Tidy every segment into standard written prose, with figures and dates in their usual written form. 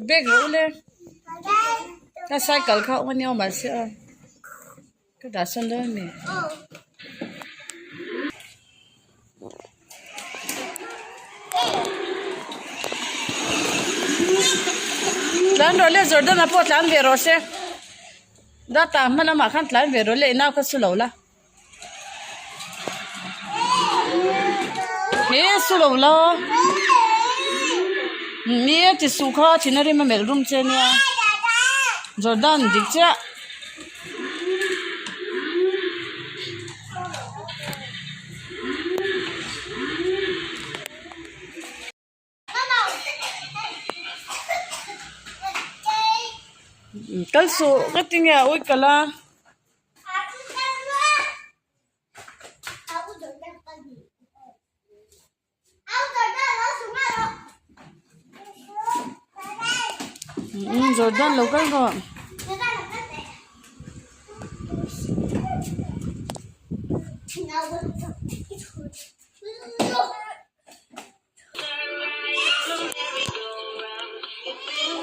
Bag rawh u le ka cycle kha awm ania aw mahse a ka dah sawn dawn ami. Tlan rawh le Jordan a pawh tlan ve rawh se data hma lamah khan tlan ve rawh le i nau kha su lo la. He su lo la ni a ti suh kha thin a rim a melh rum che nia Jordan dik chiah. Kal suh ka ti nge a ui kal a. Jordan lo kal rawh.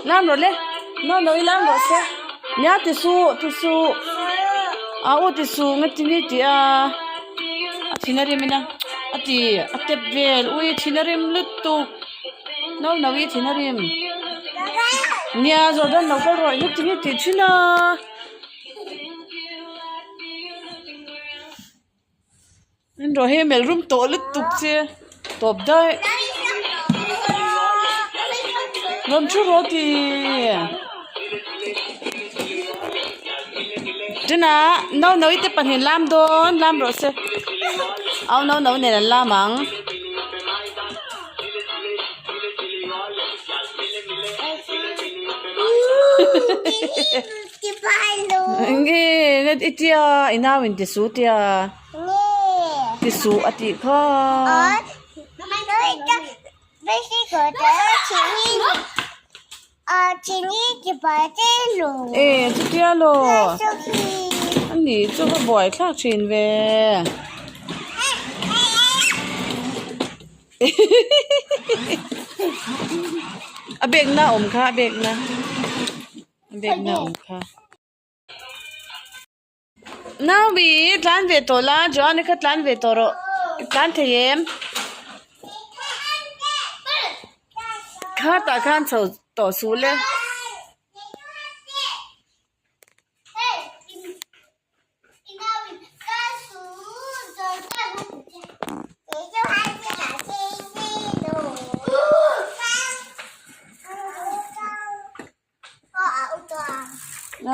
Lam rawh le no no i lam rawh se nia ti suh ti suh a u ti suh nge ti ni tih a a thin a rim in a a ti a tep vel ui thin a rim lutuk no no i thin a rim nia Jordan lo kal rawh nge ti ni tih thin a. In rawh hi melh rum tawh lutuk che tawp daih rawn thu rawh ti tunah no no te pahnih lam dawn lam rawh se au no no nen an lam ang. Nge i tia i nau in ti su tia. Ti suh a tih kha. E chutia law a ni chu va buai thlak thin ve. A bag na awm kha a bag na a bag na awm kha. Naui tlan ve tawh la Joani kha tlan ve tawh rawh i tlan thei em khatah khan chho tawh suh le.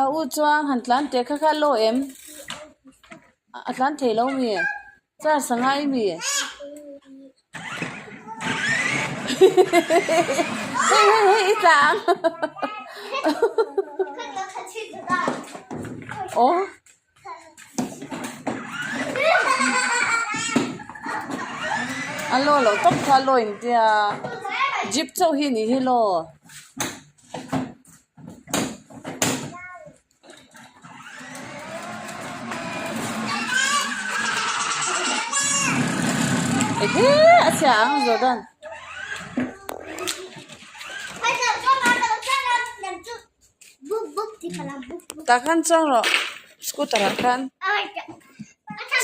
A u chuan han tlan teh kha kha a law em a tlan thei lo mi car sangai mi hei hei hei i tlan aw. A law loh tawp kha a law in tia jeep chauh hi ni hi law. Ehe a chhia ang Jordan. Tah khan chuang rawh scooter ah khan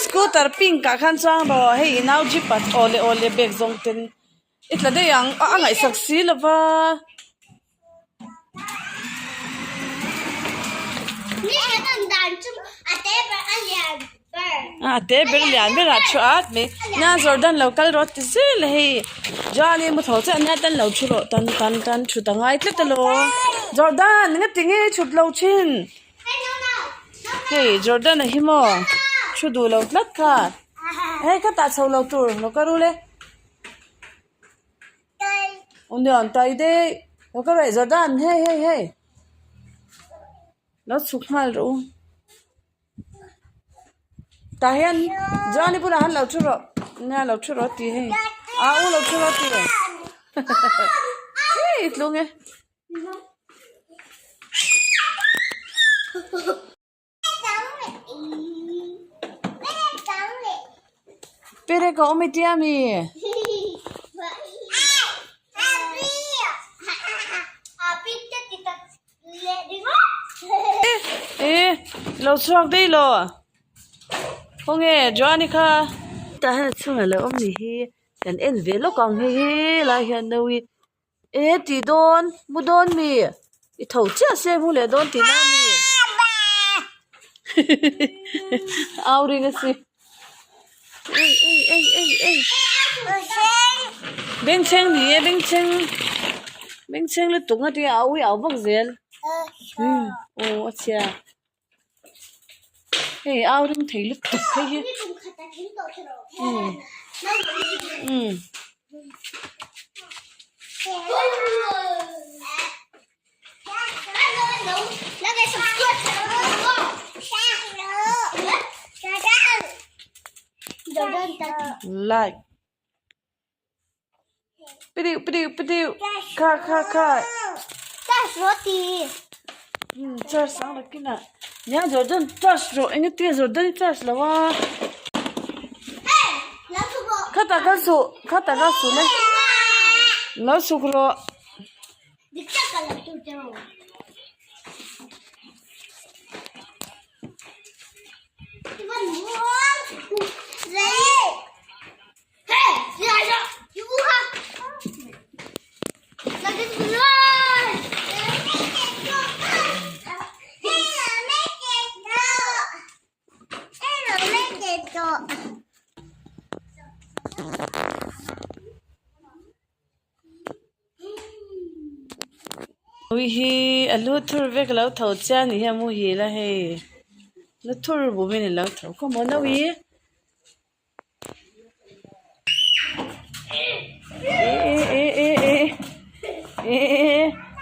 scooter pink ah khan chuang rawh hei i nau jeep ah awle awle bag zawng ten i tla daih ang a ngaihsak si lo va. A te ber lian ber ah thu at mai nia Jordan lo kal rawh ti zel a hei Joani mu tho chiah ania tan lo thu rawh tan tan tan thut a ngai tlat alo Jordan nga ti nge thut lo thin hei Jordan a hi maw thu duh lo tlat kha hei ka tah chho lo tur lo ka rul e onion tai daih lo ka reh Jordan hei hei hei lo chhuk nghal rawh u. Tah hian Joani bulah han lo thu rawh nia lo thu rawh tih hei a u lo thu rawh tih hei tlung e. Perek a awm i tia mi? Lo chhuak daih lo. Khawnge Joani kha. Tah hian a chhungah lo awm ni hi. Kan en ve lawk ang hei hi lai hian no hi e tih dawn mu dawn mi i tho chiah se mu leh dawn tihna a ni au ring a si ei ei ei ei ei bengchheng ni e bengchheng bengchheng lutuk a tia a ui au vak zel aw a chhia. Hei au ring thei lutuk phei hi umm like Pideuh pideuh pideuh kha kha kha umm charge ang nakinah nia Jordan charge rawh eng nge Jordan i charge lo a khatah kal suh khatah kal suh le lo chhuk rawh. Ui hi a lu thur vek a lo tho chiang ni hi a muhil a hei lu thur bumin a lo tho khawm a no i.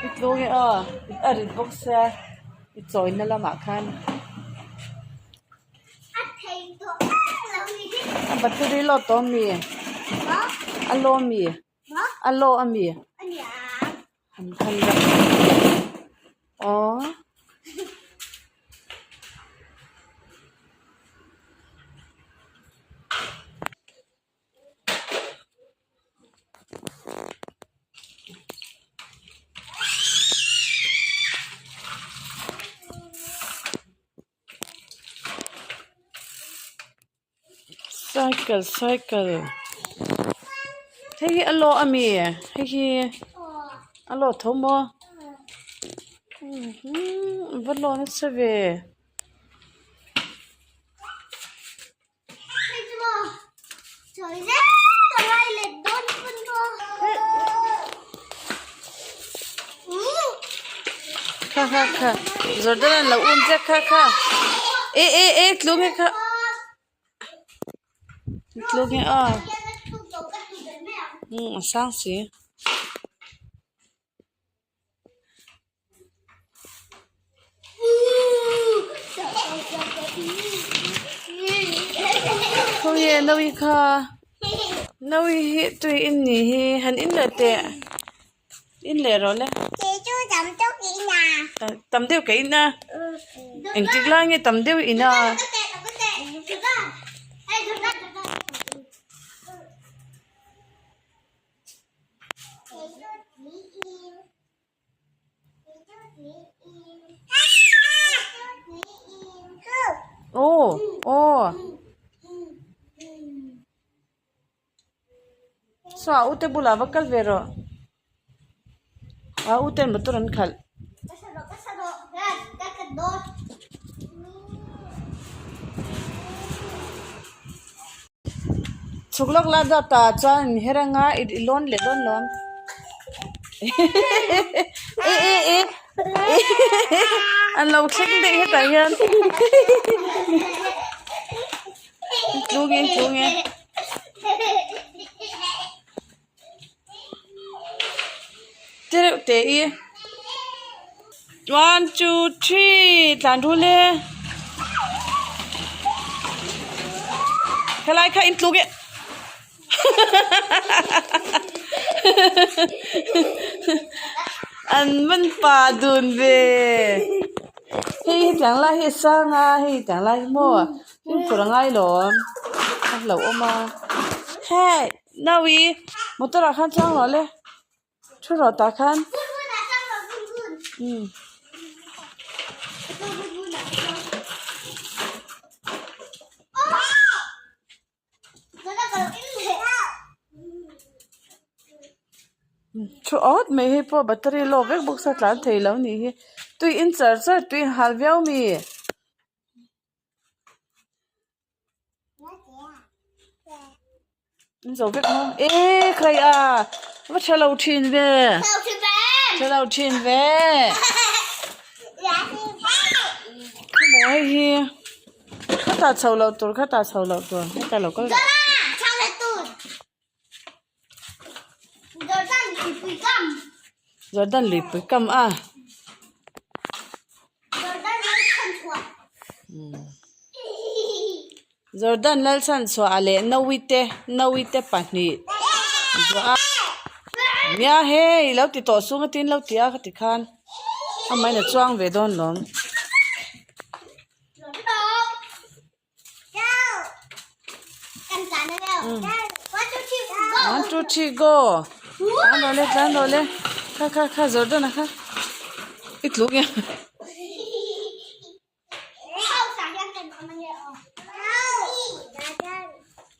I tlung e aw a rit bawk sia i chawina lamah khan a battery load tawh ami a low ami a low ami han khan aw. Cycle cycle hei hi a lawh ami hei hi a lawh tho maw va lawh nasa ve. Kha kha kha Jordan an lo um che kha kha e e e tlung e kha tlung e aw a sang si. Khawnge naui kha naui hi tui in nih hi han in leh teh in leh rawh le tam deuh ka in a engtik lai nge tam deuh in a. Aw aw saw a ute bulah va kal ve rawh a uten motor an khalh. Chhuk lawk la dawt ah chuan in her anga i lawn leh dawn lo ang e e e an lo thleng daih hetah hian tlung e tlung e. Te reuh te i one two three tlan rul e helai kha in tluk e an man pa dun ve hei hetiang lai hi a sang a hei hetiang lai hi maw fimkhur a ngai lo a hlauhawm a hei. Naui motor ah khan chuang rawh le thu rawh tah khan umm. Thu awt mai hei pawh battery low vek bawk se a tlan thei lo nih hi tui in char char tui in hal viau mi. In zo vek maw e khai a va tha lo thin ve tha lo thin ve khawmaw hei hi khata chho loh tur khata chho loh tur heta lo kal Jordan luipui kam a. Jordan Lalchhanchhuah leh Nawite Nawite pahnih zuah a nia hei lo ti tawh sung atin lo ti a khati khan amahin a chuang ve dawn lawm. One two three go tlan rawh le tlan rawh le kha kha kha Jordan a kha i tluk em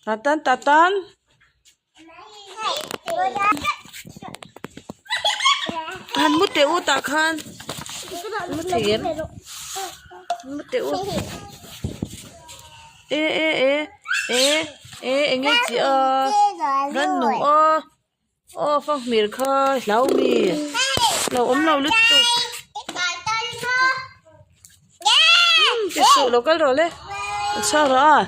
tatan tatan. Han mu teh u tah khan mu thei em mu teh u e e e e e eng nge chi a rannung aw aw fanghmir kha hlau mi lo awm lo lutuk ti suh lo kal rawh le a chhuak rawh a.